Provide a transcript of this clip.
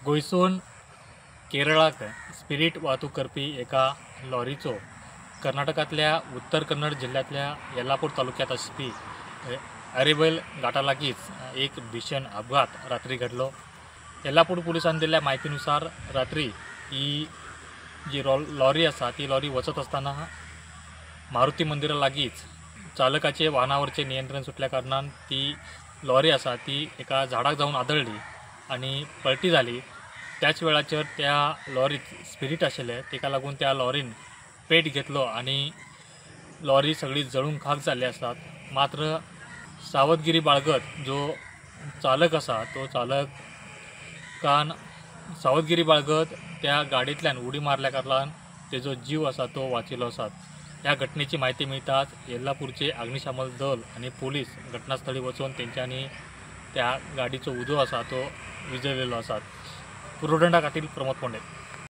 गोंयसून केरळाक spirit वाहतूक करपी एका लॉरीचो कर्नाटकांतल्या उत्तर कन्नड जिल्ल्यांतल्या येल्लापूर तालुक्यांत आसपी अरेबैल घाटा लागींच एक भीषण अपघात रात्री घडलो. येल्लापूर पुलिसांनी दिल्ल्या म्हायतीनुसार रात्री ही जी लॉरी आसा ती लॉरी वचत आसतना मारुती मंदिरा लागींच चालकाचे वाहनावरचे नियंत्रण सुटल्या कारणान ती लॉरी आसा ती एका झाडाक जावन आदळ्ळी आनी पलटी जाली. त्याच वेळाचेर त्या लॉरीत स्पिरीट आशिल्लें, ताका लागून त्या लॉरीन पेट घेतलो आनी लॉरी सगळी जळून खाक जाल्ली आसात. मात्र सावधगिरी बाळगत जो चालक आसा तो चालकान सावधगिरी बाळगत त्या गाडयेंतल्यान उडी मारल्या कारणान तेजो जीव आसा तो वाचिल्लो आसा. ह्या घटनेची म्हायती मेळटाच येल्लापूरचे अग्निशामक दल आनी पोलीस घटनास्थळी वचून तेंच्यांनी त्या गाडीचो उजो आसा तो विजयलेलो आसा. पुरोदंडा खातीर प्रमोद पोंडे.